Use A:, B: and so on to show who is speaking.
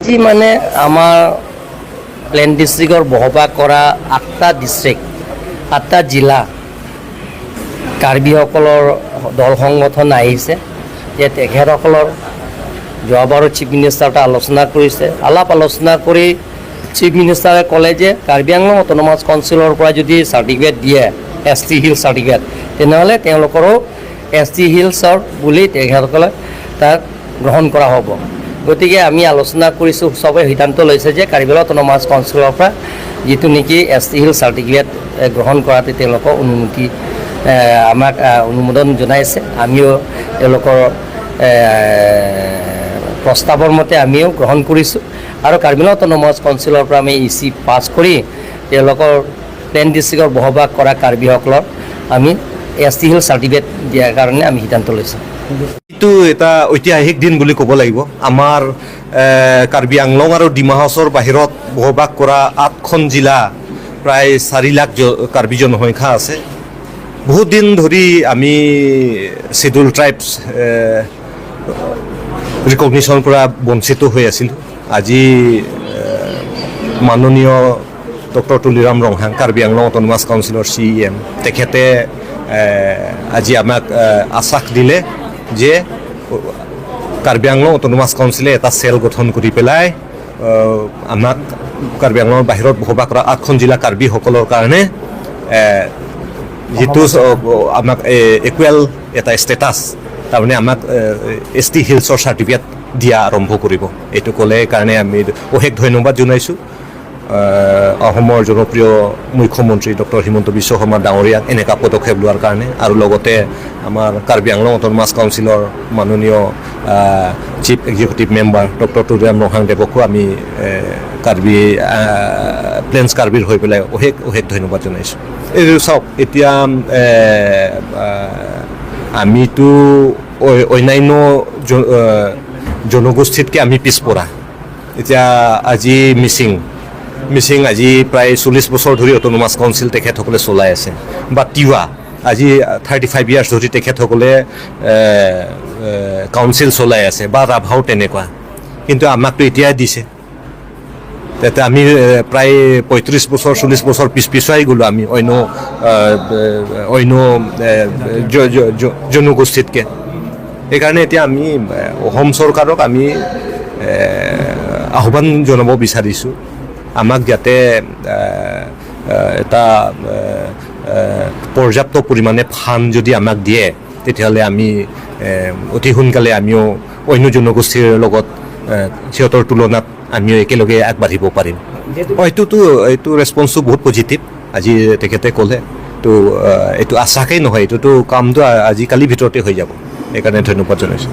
A: আজি মানে আমাৰ প্লেন ডিষ্ট্ৰিক্টৰ বসবাস কৰা আঠটা ডিষ্ট্ৰিক্ট, আঠটা জিলা কাৰ্বিসকলৰ দল সংগঠন আহিছে যে তেখেতসকলৰ যোৱাবাৰো চিফ মিনিষ্টাৰ আলোচনা কৰিছে। আলাপ আলোচনা কৰি চিফ মিনিষ্টাৰে ক'লে যে কাৰ্বি আংলং অট'নমাছ কাউন্সিলৰ পৰা যদি চাৰ্টিফিকেট দিয়ে, এছ টি হিল চাৰ্টিফিকেট, তেনেহ'লে তেওঁলোকৰো এছ টি হিলছৰ বুলি তেখেতসকলে তাত গ্ৰহণ কৰা হ'ব। গতিকে আমি আলোচনা কৰিছোঁ, চবে সিদ্ধান্ত লৈছে যে কাৰ্বি আংলং অট'নমাছ কাউন্সিলৰ পৰা যিটো নেকি এছ টি হিল চাৰ্টিফিকেট গ্ৰহণ কৰাতে তেওঁলোকক অনুমতি আমাক অনুমোদন জনাইছে। আমিও তেওঁলোকৰ প্ৰস্তাৱৰ মতে আমিও গ্ৰহণ কৰিছোঁ আৰু কাৰ্বি আংলং অট'নমাছ কাউন্সিলৰ পৰা আমি ই চি পাছ কৰি তেওঁলোকৰ প্লেন ডিষ্ট্ৰিক্টৰ বসবাস কৰা কাৰ্বিসকলৰ আমি এছ টি হিল চাৰ্টিফিকেট দিয়াৰ কাৰণে আমি সিদ্ধান্ত লৈছোঁ।
B: এইটো এটা ঐতিহাসিক দিন বুলি ক'ব লাগিব। আমাৰ কাৰ্বি আংলং আৰু ডিমা হাছাওৰ বাহিৰত বসবাস কৰা আঠখন জিলা, প্ৰায় 4 লাখ কাৰ্বি জনসংখ্যা আছে। বহুত দিন ধৰি আমি শ্বেডিউল ট্ৰাইবছ ৰিকগনিশ্যনৰ পৰা বঞ্চিত হৈ আছিলোঁ। আজি মাননীয় ডক্টৰ তুলিৰাম ৰংহাং, কাৰ্বি আংলং অট'নমাছ কাউন্সিলৰ চিইএম, তেখেতে আজি আমাক আশ্বাস দিলে যে কাৰ্বি আংলং অট'নমাছ কাউন্সিলে এটা চেল গঠন কৰি পেলাই আমাক কাৰ্বি আংলঙৰ বাহিৰত বসবাস কৰা আঠখন জিলা কাৰ্বিসকলৰ কাৰণে যিটো আমাক ইকুৱেল এটা ষ্টেটাছ, তাৰমানে আমাক এছ টি হিলছৰ চাৰ্টিফিকেট দিয়া আৰম্ভ কৰিব, এইটো ক'লে কাৰণে আমি অশেষ ধন্যবাদ জনাইছোঁ অসমৰ জনপ্ৰিয় মুখ্যমন্ত্ৰী ডক্টৰ হিমন্ত বিশ্ব শৰ্মা ডাঙৰীয়াক এনেকুৱা পদক্ষেপ লোৱাৰ কাৰণে আৰু লগতে আমাৰ কাৰ্বি আংলং অট'নমাছ কাউন্সিলৰ মাননীয় chief executive member doctor Tuliram Ronghang দেৱকো আমি কাৰ্বি প্লেন্স কাৰ্বিৰ হৈ পেলাই অশেষ অশেষ ধন্যবাদ জনাইছোঁ। এইটো চাওক, এতিয়া আমিতো অন্যান্য জনগোষ্ঠীতকৈ আমি পিছপৰা। এতিয়া আজি মিচিং মিচিং আজি প্ৰায় 40 বছৰ ধৰি অট'নমাছ কাউন্সিল তেখেতসকলে চলাই আছে বা তিৱা আজি 35 ইয়াৰ্ছ ধৰি তেখেতসকলে কাউন্সিল চলাই আছে বা ৰাভাও তেনেকুৱা। কিন্তু আমাকতো এতিয়াই দিছে। তাতে আমি প্ৰায় 35 বছৰ, 40 বছৰ পিছুৱাই গ'লোঁ আমি অন্য জনগোষ্ঠীতকৈ। সেইকাৰণে এতিয়া আমি অসম চৰকাৰক আমি আহ্বান জনাব বিচাৰিছোঁ, আমাক যাতে এটা পৰ্যাপ্ত পৰিমাণে ফাণ্ড যদি আমাক দিয়ে, তেতিয়াহ'লে আমি অতি সোনকালে আমিও অন্য জনগোষ্ঠীৰ লগত সিহঁতৰ তুলনাত আমিও একেলগে আগবাঢ়িব পাৰিম। অঁ, এইটো ৰেচপন্সটো বহুত পজিটিভ। আজি তেখেতে ক'লে তো এইটো আশ্বাসেই নহয়, এইটোতো কামটো আজিকালিৰ ভিতৰতে হৈ যাব। সেইকাৰণে ধন্যবাদ জনাইছোঁ।